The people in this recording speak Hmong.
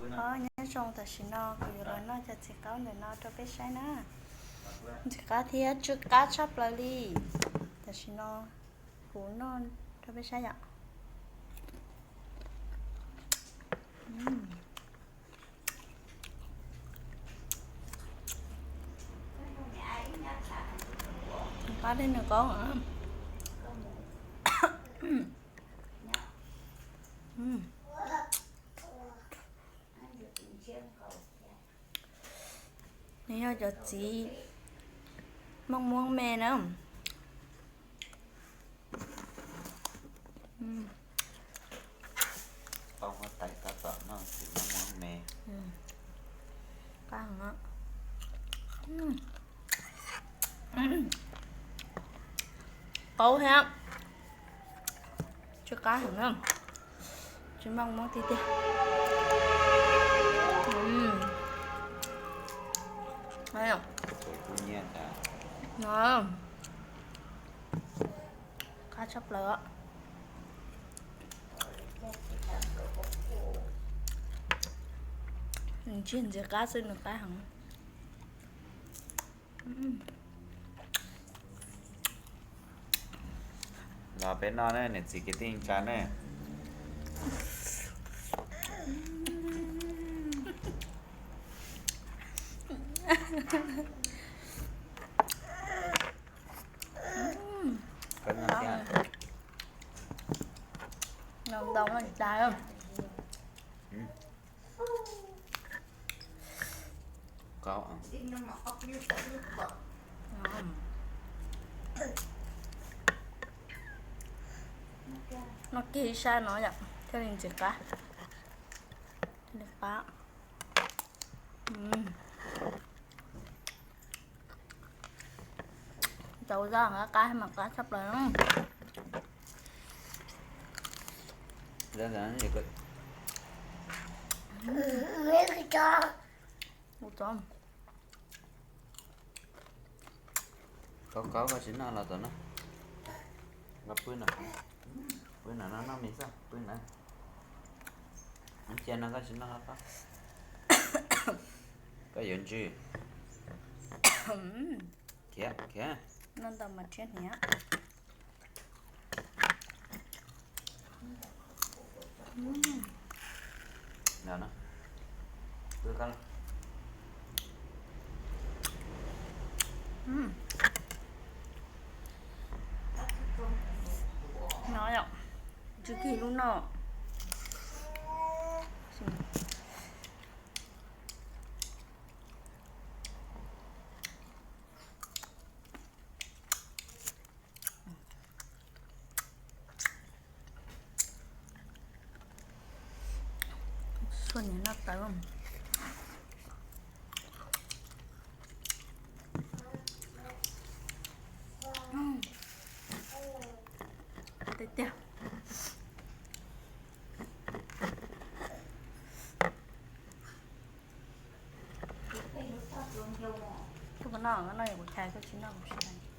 Nyob zoo, tam sim no kuv yuav los noj cov ntxim qab ntawm no rau peb saib na. Ntxim qab thiab tsw qab tshaj plaws li. Tam sim no kuv noj rau peb saib yom. Qab thiab nws qab. Nws yog cov txiv Moob Muab me na. Qab heev. Qaub thiab tsw qab heev na. Tsis Moob Muab tiag tiag. Qab tshaj plaws. Nws tsis ntxim qab xwb, nws qab heev. Los peb noj ne, niam txiv kwv tij neej tsa ne. Noj ntau noj tas. Noj kiag ib sab no yom, thiaj li ntxim qab, thiaj li qab. Cov zaj qab qab mas qab tshaj plaws. Kaub kaub koj tsis noj los tom no. Pw no, pw no, noj noj mis xwb, pw no. Cia no koj tsis noj los koj, koj yuav ntsws. Khiav khiav. Noj ntau mas rhiab hniav. No yom, tsw kiag lub no. Xuaj niam noj tawv. Tiag tiag. Koj puas noj? Koj noj kuv chais, koj tsis noj kuv tsis chais.